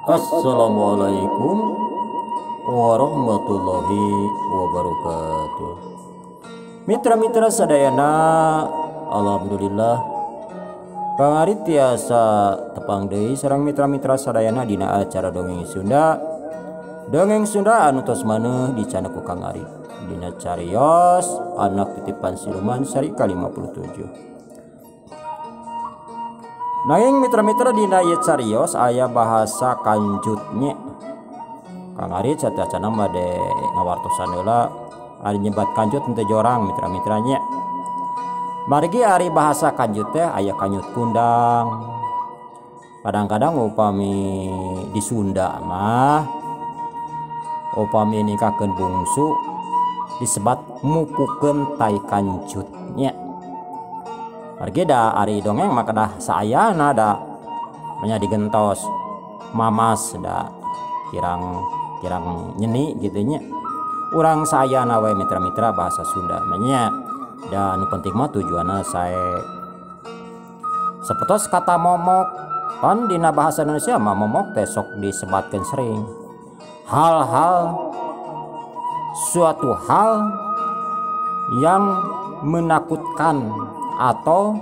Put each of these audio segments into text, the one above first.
Assalamualaikum warahmatullahi wabarakatuh. Mitra-mitra sadayana, alhamdulillah Kang Arit tiasa tepang deui sareng mitra-mitra sadayana dina acara Dongeng Sunda. Dongeng Sunda anu tos maneuh dicana ku Kang Arit dina carios anak titipan siluman seri ka-57. Nanging mitra-mitra dina ieu carios aya bahasa kanjutnya. Kang Arit sateuacanna bade ngawartosan heula ari nyebat kanjut henteu jorang mitra-mitranya. Margi ari bahasa kanjut teh aya kanjut kundang. Kadang-kadang upami di Sunda mah upami nikahkeun bungsu disebat mupukeun tai kanjutnya. Margi da ari dongeng mah kedah saayana da nya digentos mamas da kirang nyeni gitu nya. Urang saayana we mitra-mitra bahasa Sunda mah nya. Dan penting mah tujuanna sae. Sapertos kata momok pan dina bahasa Indonesia mah momok teh sok disebatkeun sering. Hal-hal suatu hal yang menakutkan atau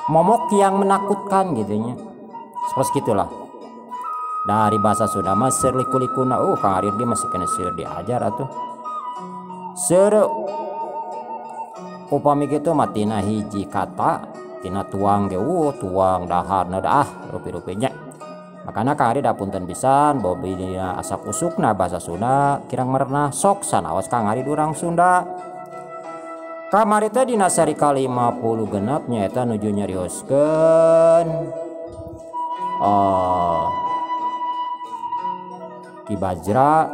momok yang menakutkan gitu nya. Seperti gitulah. Dari bahasa Sunda mah seur liku-likuna. Kang Arit ge masih kena seur diajar atuh. Seur upami kitu mah tina hiji kata tina tuang ge tuang daharna dah rupi-rupinya. Makana Kang Arit punten pisan bobi dina asak usukna bahasa Sunda kirang merenah sok sanaos Kang Arit urang Sunda. Kamari teh dina seri ka-56 nyaeta nuju nyarioskeun Ki Bajra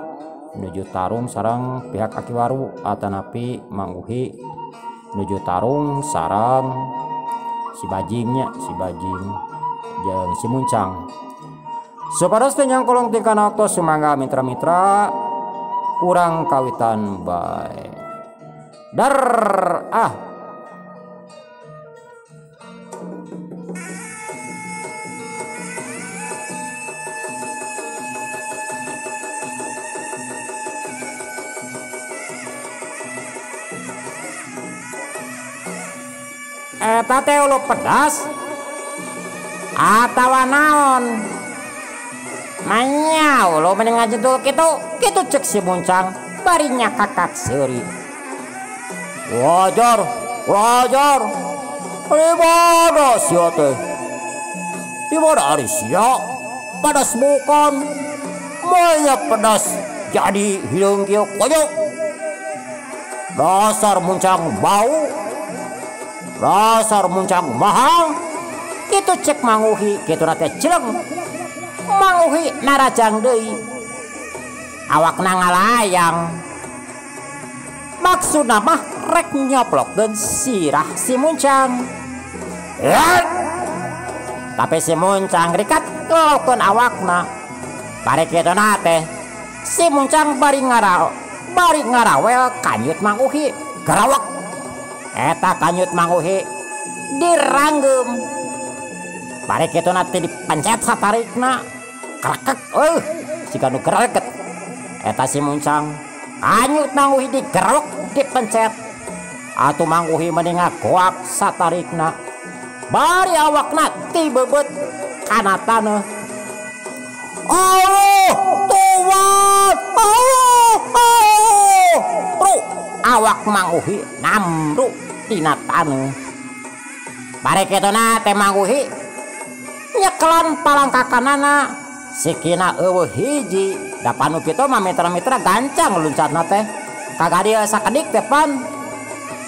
nuju tarung sareng pihak Akiwaru atanapi Mang Uhi nuju tarung sareng si bajingnya, si bajing jeung si muncang. Supados teu nyangkolong tingkana waktu sumangga mitra-mitra urang kawitan bae. Dar ah. Eta teh ulu pedas atawa naon? Manya ulu mending ngajedul kitu, kitu cek si muncang bari nyakakak seuri. Wajar, wajar. Di mana sia teh? Di mana ari sia? Pedas bukan. Maya pedas jadi hideung kieu koyok. Dasar muncang bau. Dasar muncang mahal. Kitu cek Mang Uhi, kitu na teh celeng. Mang Uhi narajang deui. Awakna ngalayang. Maksudna mah rek nyoplokkeun sirah si muncang. Tapi si muncang rikat ngelokkeun awakna. Bari kituna teh si muncang bari ngarawel kanyut Mang Uhi. Garawak. Eta kanyut Mang Uhi diranggeum. Bari kituna teh dipencet satarikna. Krekek siga nu greget. Eta si muncang kanyut Mang Uhi digerok dipencet. Atuh Mang Uhi mending ngagoak satarikna. Bari awakna tibebeut kana taneuh. Allah, tuan, Allah, Allah. Bro, awak Mang Uhi namruk tina taneuh. Bari kituna teh Mang Uhi nyekelan palangkakanana sikina eueuh hiji. Da panu kitu mah mitra-mitra gancang luncatna teh. Kagak sakedik teh pan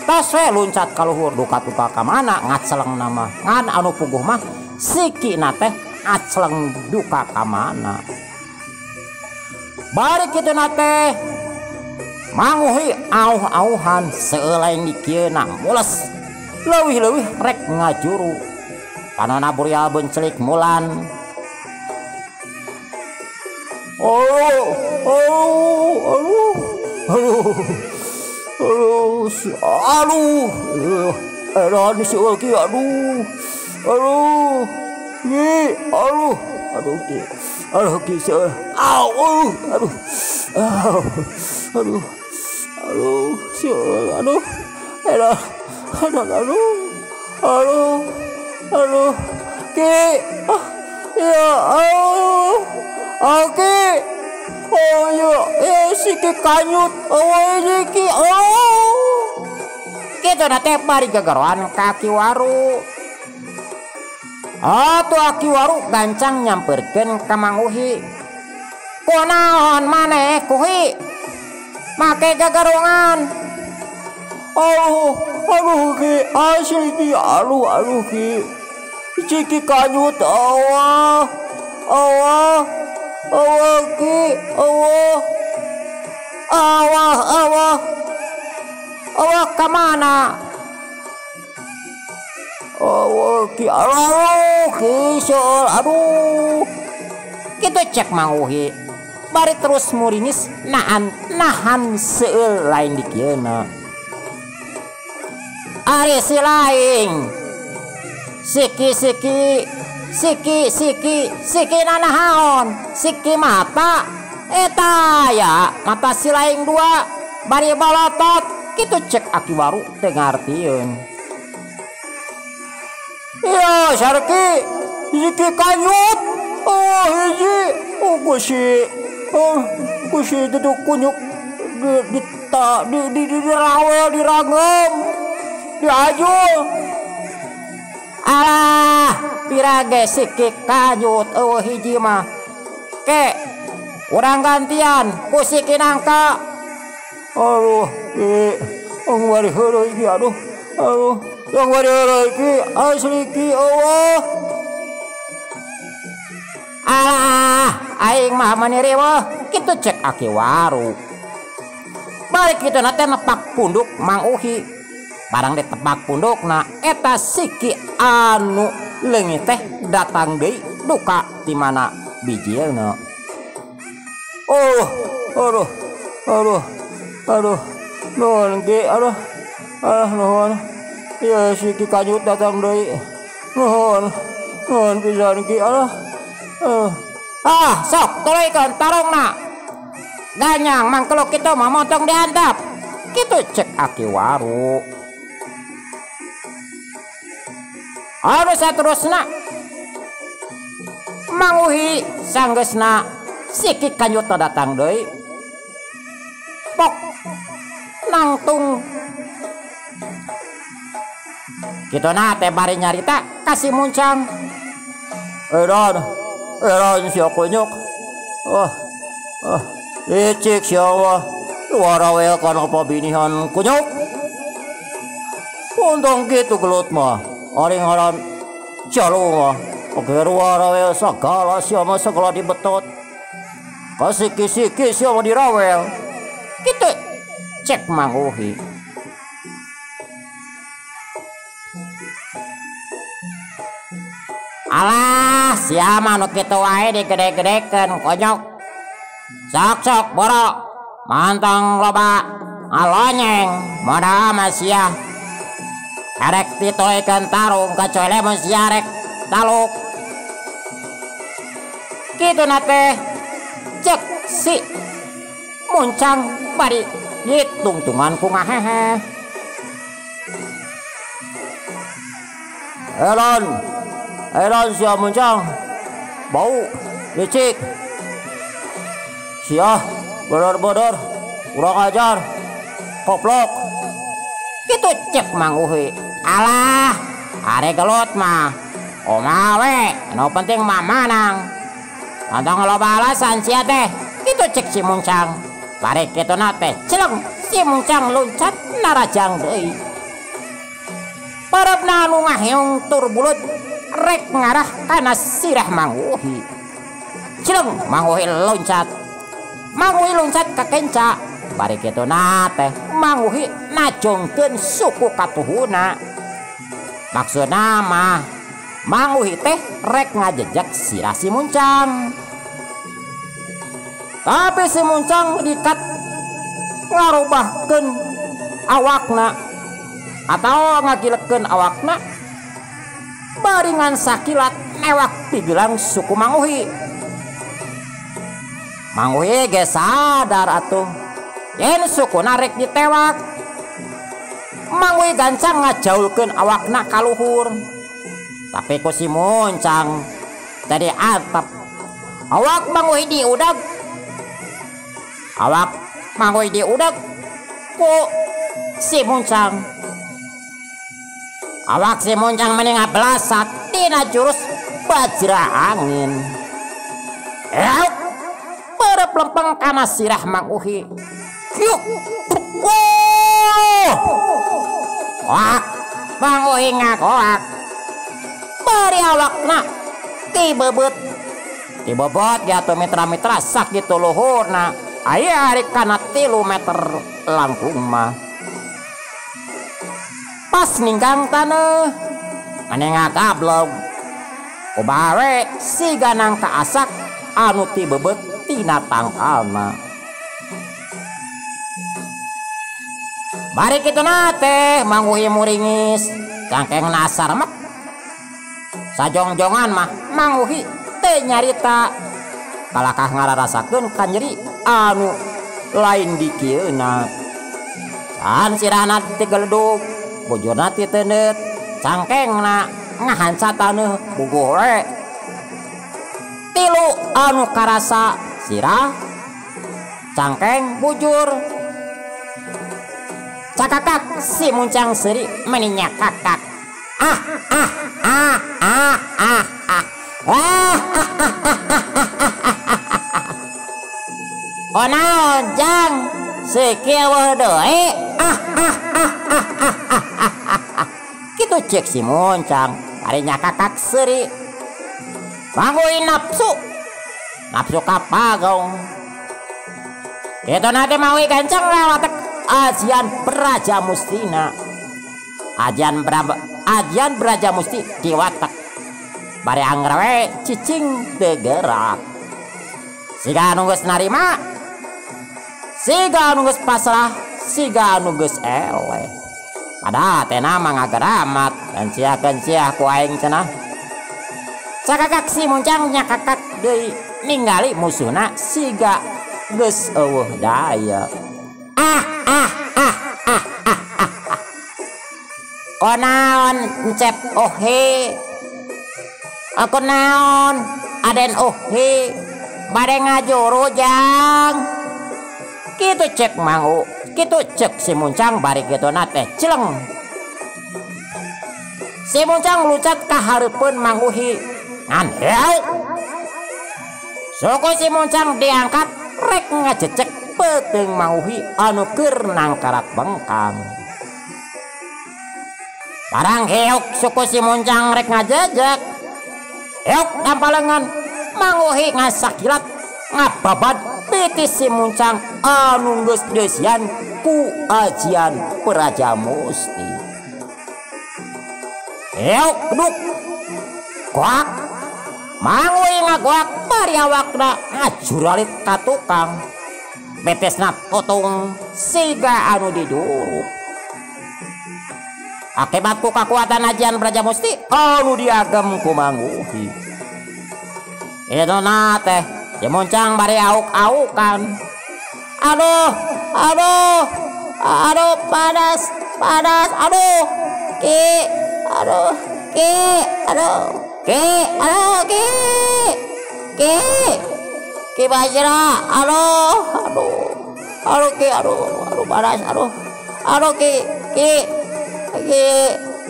tos we luncat ka luhur duka-duka ka mana ngacelengna mah. Ngan anu puguh mah sikina teh ngaceleng duka ka mana. Bari kituna teh Mang Uhi auh-auhan seulaing dikieuna mules. Leuwih-leuwih rek ngajuru. Panona burial bencelik mulan. Oh, oh, aduh, aduh, aduh, aduh, aduh, aduh, aduh, aduh, aduh, aduh ki, aduh ki seueur, au, aduh, aduh, aduh, seueur, aduh, aduh, aduh, aduh, aduh, aduh, ki, ya, aduh, ki, oh ya, si ki kanyut, oh ini ki, oh, kitu na teh bari gagaroan ka Ki Waru. Atuh Aki Waru gancang nyamperkeun ka Mang Uhi. Kunaon maneh Kuhi? Make gagarongan. Aduh, aduh ki, asli ki, aduh, aduh ki. Ciki kanyut awah, awah, awah ki, awah, awah, awah, awah kamana? Awah ki, aduh ki, soal, aduh. Kitu cek Mang Uhi. Bari terus muringis nahan, nahan seueur lain dikieuna. Ari si laing. Siki siki siki siki siki nanahaon, siki mata eta ya mata si laing dua bari balotot. Kitu cek Aki Waru teu ngartieun. Ya sarki siki kanyut, oh hiji, oh kusi, oh kusi itu kunyuk di di di di dirawel dirangem diajul. Alah pirage siki kanyut eueuh hiji mah. Ke urang gantian ku siki nangka. Aduh ki, oh bari heureuy ki, aduh, aduh. Yang bari heureuy ki, asli ki, Allah. Alah, aing mah meuni riweuh, kitu cek Aki Waru. Balik kitu na teh nepak punduk Mang Uhi. Barang ditepak pundukna eta siki anu leungit teh datang deui duka di mana bijilna. Oh, aduh, aduh, aduh, nuhun ki, aduh, aduh nuhun. Ya siki kanyut datang deui. Nuhun, nuhun pisan ki, aduh. Ah, sok tuluykeun tarungna. Ganyang mangkeluk kitu mah montong diantap. Kitu cek Aki Waru. Anu saterusna Mang Uhi sanggeusna siki kanyutna datang deui. Pok nangtung. Kituna teh bari nyarita ka si Muncang. Edan, edan sia kunyuk. Oh, oh, licik sia mah. Warawel kana pabinihan kunyuk. Untung kitu gelut mah. Ari ngaran jalu mah. Oke warawel sagala sia mah sagala dibetot. Kasiki-siki sia mah dirawel. Kitu cek Mang Uhi. Alah, sia mah nu kitu wae digede-gedekeun konyok. Sok-sok boro, mantong loba ngalonyeng, modal mah sia. Arek dituluykeun tarung kecuali mun sia rek taluk. Kitu na teh cek si Muncang bari ditungtungan ku ngahehe. Elon, elon sia Muncang, bau licik. Sia bodor-bodor, kurang ajar, koplok. Kitu cek Mang Uhi. Alah, are gelut mah. Omaha we, nu penting mah manang. Tantang loba alasan sia teh. Kitu cek si Muncang. Bari kituna teh celeng si Muncang loncat narajang deui. Parebna anu ngaheung tur bulut rek ngarah kana sirah Mang Uhi. Celeng Mang Uhi loncat. Mang Uhi loncat ka kenca. Bari kituna teh Mang Uhi najongkeun suku katuhuna. Maksudna mah Mang Uhi teh rek ngajejek sirah si Muncang. Tapi si Muncang dikat ngarubahkeun awakna atau ngagilekeun awakna Baringan sakilat newak pigelang suku Mang Uhi. Mang Uhi ge sadar atuh yen sukuna rek ditewak. Mang Uhi gancang ngajaulkeun awakna ka luhur. Tapi ku si Muncang tadi atap. Awak Mang Uhi diudag. Awak Mang Uhi diudag ku si Muncang. Awak si Muncang meni ngablasak tina jurus bajra angin. Euk, berep lempeng kana sirah Mang Uhi. Kyuk, wuh. Wak, Mang Uhi ngakoak. Bari awakna tibebet. Tibebet ya tuh mitra-mitra sakitu luhurna. Aya ari kana 3 meter langkung mah. Pas ninggang taneuh meni ngagablog. Kumaha we siga nangka asak anu tibebet tina tangkalna. Bari kitu na teh Mang Uhi muringis, cangkeng nasar mek. Sajongjongan mah Mang Uhi teh nyarita kalakah ngararasakeun kanyeri anu lain dikieuna. Can sirahna tigeledug, bujurna ti teuneut, cangkengna ngahanca taneuh buguh we. Tilu anu karasa sirah, cangkeng, bujur. Cakakak si Muncang seuri meni nyakakak. Ah ah ah ah ah ah. Ah. Kunaon jang sekieu deui. Ah ah ah ah ah ah. Kitu cek si Muncang bari nyakakak seuri. Mang Uhi nafsu. Nafsu kapagong. Kitu na teh Mang Uhi gancang lewat ajian Braja Mustina. Ajian Braja Musti diwatek. Bari angger we cicing teu gerak. Siga anu geus narima, siga anu geus pasrah, siga anu geus eleh. Padahal teh mah ngageramat, kenciah-kenciah ku aing cenah. Cakakak si Muncang nyakakak deui ningali musuhna siga geus eueuh daya. Ah ah ah ah ah ah. Konaon Encep Ohe? Aku naon Aden Ohe? Bade ngajuru jang. Kitu cek Mang U, kitu cek si Muncang bari kituna teh celeng. Si Muncang lucat ka hareupeun Mang Uhi. Ngan heuk. Suku si Muncang diangkat rek ngajecek peuteung Mang Uhi anu keur nangkarak bengkang. Barang heuk suku si Muncang rek ngajejek. Heuk dampalengan Mang Uhi ngasakilat ngababad pitis si Muncang anu geus deusian ku ajian Praja Musti. Heuk duk goak. Mang Uhi ngagoak bari awakna ngajuralit ka tukang. Betesna tutung siga anu diduruk. Akibat ku kakuatan ajian Braja Musti anu diagem ku Mang Uhi. Itu na teh si Muncang bari auk-aukan. Aduh, aduh, aduh panas, panas, aduh, ki, aduh, ki, aduh, ki, aduh, ki, ki, ki Bajra, aduh, aduh, aduh ki, aduh, aduh panas, aduh, aduh ki, ki, ki,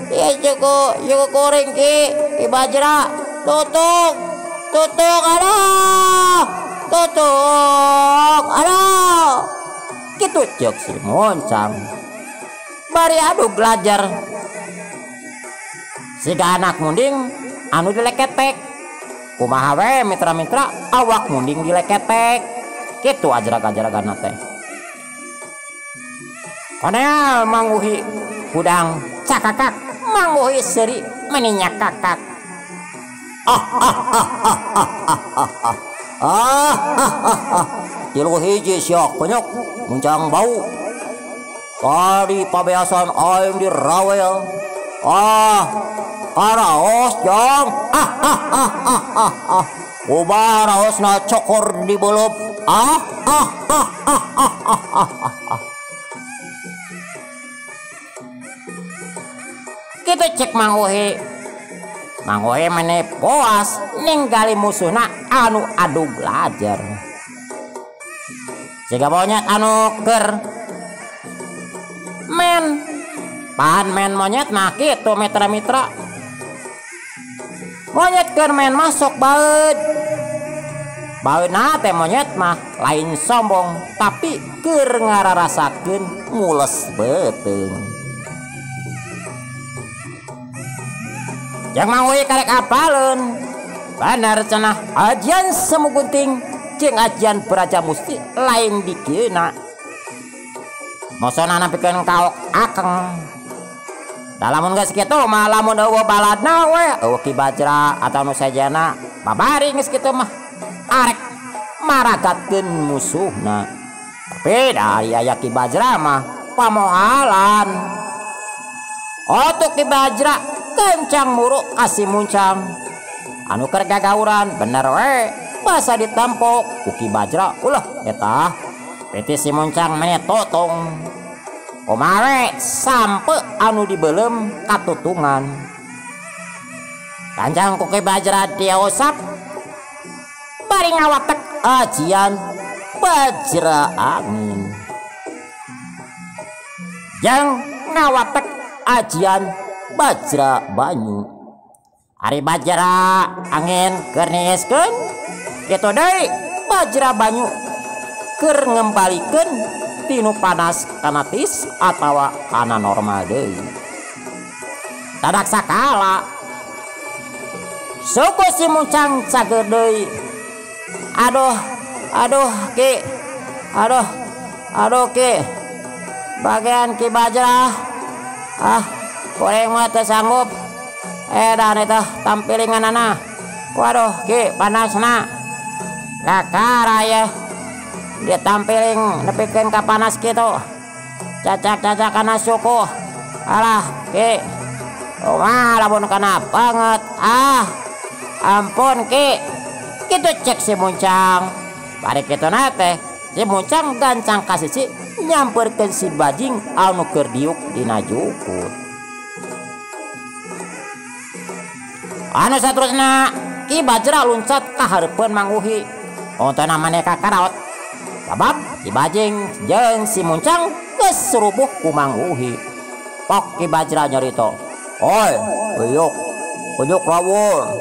ki cukup, cukup goreng ki, ki Bajra, tutung, tutung, aduh, tutung, aduh, kitu cek si Muncang. Bari aduh belajar. Siga anak munding anu dileketek. Kumaha we mitra-mitra awak munding dileketek. Kitu ajarag-ajaragana teh. Koneal Mang Uhi hudang cakakak, Mang Uhi seuri meni nyakakak. Ah ah ah ah ah ah ah ah ah ah ah. 3 hiji sia penyok muncang bau. Tadi pabeasan aing dirawel. Ah, Karaos jong. Ah ah ah ah ah ah. Kumaha raosna cokor di beuleum. Ah ah ah ah ah ah ah ah. Kitu cek Mang Uhe. Mang Uhe mene puas ninggali musuhna anu adu belajar. Siga monyet anu keur men pan men monyet mah kitu mitra-mitra. Monyet keur men masuk baeud. Baeudna teh monyet mah lain sombong tapi keur ngararasakeun mules beuteung. Jeung Mang Uhe karek apaleun. Bener cenah ajian semu gunting jeung ajian beraja musti lain dikeuna. Mosona nepikeun kaok akeng. Da lamun geus kitu mah lamun eueuh baladna we eueuh Ki Bajra atawa nu sejena babari geus kitu mah arek maragatkeun musuhna. Tapi da aya Ki Bajra mah pamohalan. Otuk Ki Bajra kencang muruk kasih muncang. Anu keur gagauran bener we basa ditampok ku Ki Bajra ulah eta peti si muncang mene totong. Kumaha sampe anu dibeuleum katutungan. Kancang ku Ki Bajra diosap bari ngawatek ajian Bajra angin. Jeung ngawatek ajian Bajra banyu. Ari Bajra angin keur nieskeun kitu deui Bajra banyu keur ngembalikeun tinu panas kana tis atawa kana normal deui. Tadak sakala suku si muncang cager deui. Aduh, aduh Ki. Aduh, aduh Ki. Bagian Ki Bajra. Ah, kuring mah teu sanggup. Edan eta tampilinganana. Waduh Ki, panasna. Kakara ye. Dia tampiling nepikeun ka panas kitu. Cacak-cacak kana suku. Alah Ki. Kumaha lamun kana banget. Ah, ampun Ki. Kitu cek si muncang. Bari kitu na teh si muncang gancang ka sisi nyamperkeun si bajing anu keur diuk dina jukut. Anu saterusna Ki Bajra luncat ka hareupeun Mang Uhi. Untuna maneka karaot. Sabab Ki Bajing jeung si muncang geus surubuh ku Mang Uhi. Pok Ki Bajra nyarita, "Oi, uyuk, uyuk rawon.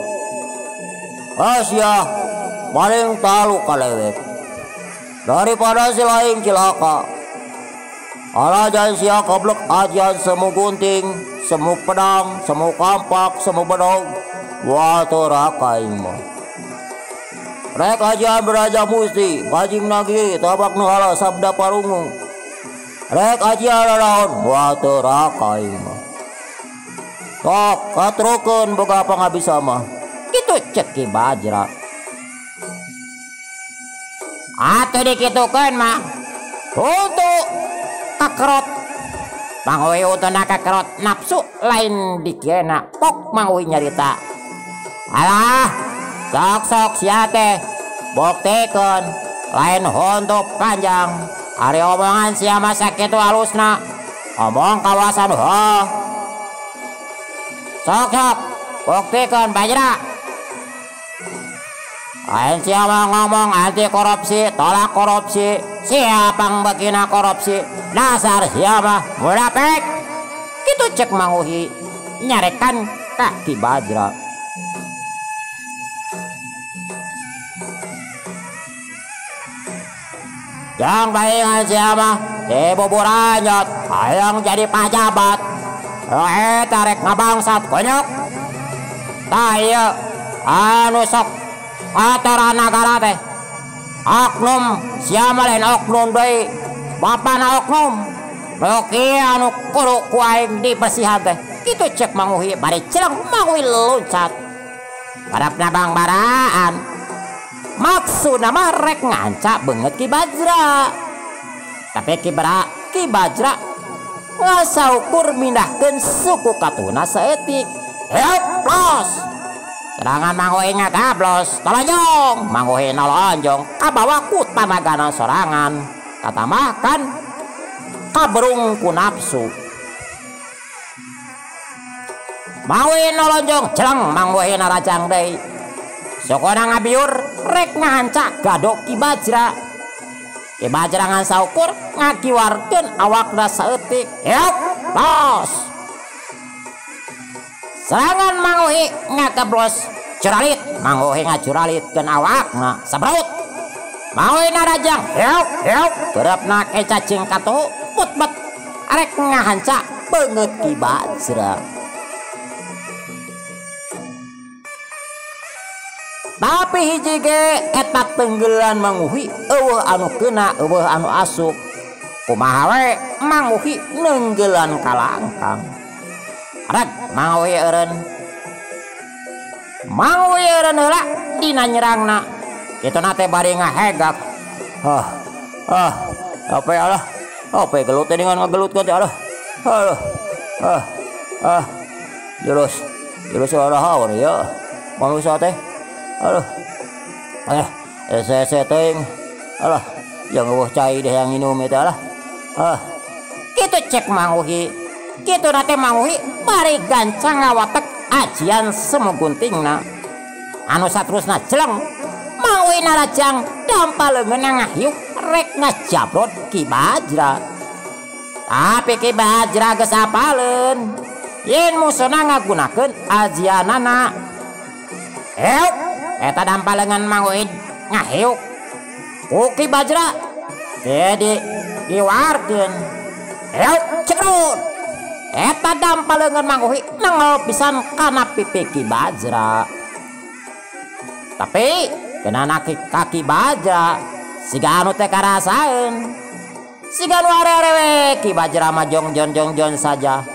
Asia paling talu kalewek. Daripada si lain cilaka. Ala jan sia goblok ajian semu gunting, semu pedang, semu kampak, semu bedog. Watu raka mah. Rek ajian beraja musti, bajing nagi, tabak nuhala sabda parungu. Rek ajian raraon, watu raka mah. Tok katrukeun boga pangabisa mah." Kitu cek Ki Bajra. Atuh dikitukeun mah untuk kakerot. Mang Uhe untuna kakerot nafsu lain dikieuna. Pok Mang Uhe nyarita. Alah, sok-sok sia teh buktikeun lain honto panjang. Ari omongan sia mah sakitu alusna. Omong kawasan heuh. Sok-sok buktikeun Bajra. Lain siapa ngomong anti korupsi, tolak korupsi. Siapa yang begina korupsi? Dasar siapa munafik. Kitu cek Mang Uhi nyarekan ka Ki Bajra. Yang baingan siapa? Si buburanyot hayang jadi pajabat. Tarik ngabangsat konyok. Tah ieu anu sok aturan nagara teh. Oknum siapa lain oknum deui. Bapana oknum. Oke anu kudu ku aing dibersihan teh. Kitu cek Mang Uhi bari celeng Mang Uhi loncat. Barapna bangbaraan. Maksudna mah rek nganca beungeut Ki Bajra. Tapi Ki Bajra ngasaukur mindahkeun suku katuna saeutik. Heuk los. Serangan Mang Uhe ngagablos tolonjong. Mang Uhe nolonjong kabawa ku tanagana sorangan. Katambahkan kaberung ku nafsu. Mang Uhe nolonjong jeleng Mang Uhe narajang deui. Sokona ngabiur rek ngahancak gadok Ki Bajra. Ki Bajra ngan saukur ngakiwarkeun awakna saeutik. Heuk los. Serangan Mang Uhe ngakeblos curalit. Mang Uhe ngacuralitkeun awakna sabraut. Mang Uhe narajang heuk heuk beurepna ke cacing katuhu putbet arek ngahancak beungeut Ki Bajra. Tapi hiji ge eta tenggelan Mang Uhe eueuh anu kena eueuh anu asup. Kumaha we Mang Uhe neunggelan kalangkang. Rek Mang Uhe eureun. Mang Uhe eureun heula dina nyerangna. Kituna teh bari ngahegak. Ah ah apa ya Allah? Apa gelut teh dengan ngagelutkeun teh Allah. Aduh. Ah ah jurus jurus haur ya. Manusia teh. Aduh. Ese teuing. Alah, yang eueuh cai deh yang minum eta lah. Ah. Kitu cek Mang Uhe. Kitu na teh Mang Uhe bari gancang ngawatek ajian semu guntingna. Anu saterusna jeleng. Mang Uhe narajang dampa leungeunna ngahiuk rek ngajabrot Ki Bajra. Tapi Ki Bajra geus apaleun yen musona ngagunakeun ajianana. Heuk eta dampa leungeun Mang Uhe ngahiuk ku Ki Bajra jadi diwarkeun. Heuk cekrut. Eta dampa leungeun Mang Uhe nengol pisan kana pipi Ki Bajra. Tapi kena kaki Bajra siga anu teh karasaeun. Siga nu arerewe Ki Bajra mah jong jon jong jon saja.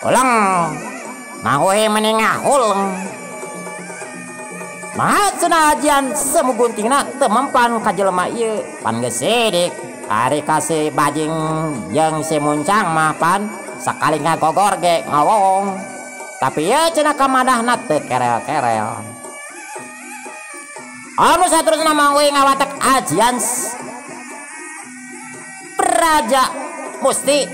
Ulang Mang Uhe meni ngahuleng. Maha cenah ajian semu guntingna teu mempan ka jelema ieu. Pan geus sidik ari ka si bajing jeung si muncang mah pan sakali ngagogor ge ngawong. Tapi ieu cenah kamadahna teu kerel-kerel. Anu saterusna Mang Uhe ngawatek ajian Praja Musti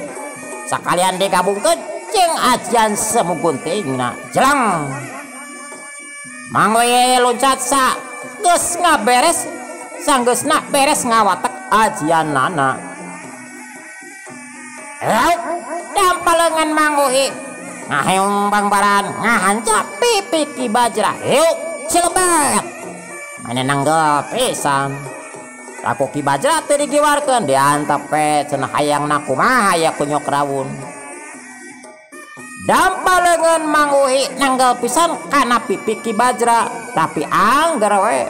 sakalian digabungkeun jeung ajian semu guntingna. Jeleng Mang Uhe loncat sa geus ngaberes sanggeusna beres ngawatek ajianana. Heuk dampa leungeun Mang Uhe ngaheung bangbaran ngahancap pipi Ki Bajra. Heuk cilebet mane nanggep pisan. Aku Ki Bajra teu digiwarkeun diantep we cenah hayangna kumaha ya kunyok rawun. Dampa leungeun Mang Uhe nanggel pisan kana pipi Ki Bajra, tapi angger we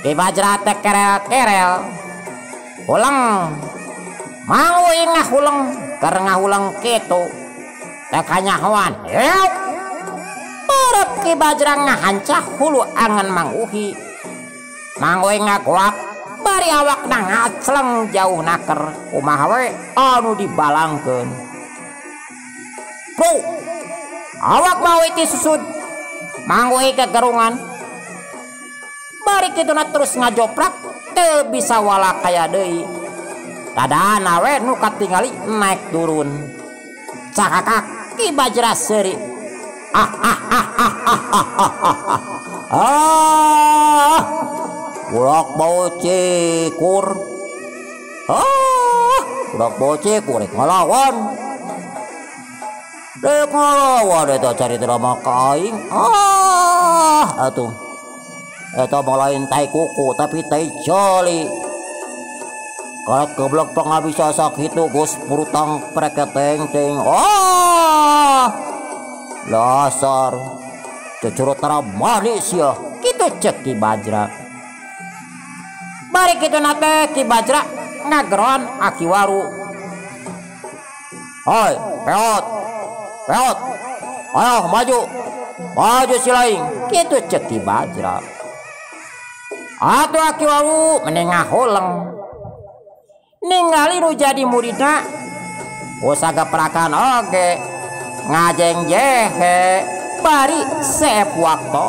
Ki Bajra teh kerel-kerel. Huleng Mang Uhe ngahuleng keur ngahuleng kitu teh kanyahoan. Heuk Parep Ki Bajra ngahancah hulu angan Mang Uhe. Mang Uhe ngagoak bari awakna ngacleng jauh naker kumaha we anu dibalangkeun. Bro, awak Mang Uhe tisusud. Mang Uhe kegerungan. Bari kituna terus ngajoprak teu bisa walakaya deui. Dadana we nu katingali naik turun. Cakakak Ki Bajra seuri. Ah ah ah ah ah ah ah ah. Ah. Budak bau cikur. Ah, budak bau cikur rek ngalawan. Rek ngalawan eta carita mah ka aing. Ah, atuh. Eta mah lain tai kuku tapi tai joli. Karek goblok pangabisa sakitu geus purutang preketeng ting. Ah! Dasar cucurut tara manis ya. Kitu cek Ki Bajra. Bari kitu na teh Ki Bajra ngageroan Aki Waru. Hoi, peot. Peot. Ayo maju. Maju si laing. Kitu cek Ki Bajra. Atuh Aki Waru mending ngahuleng. Ningali nu jadi muridna usaha geprakan oge ngajeng jehe. Bari seep waktos.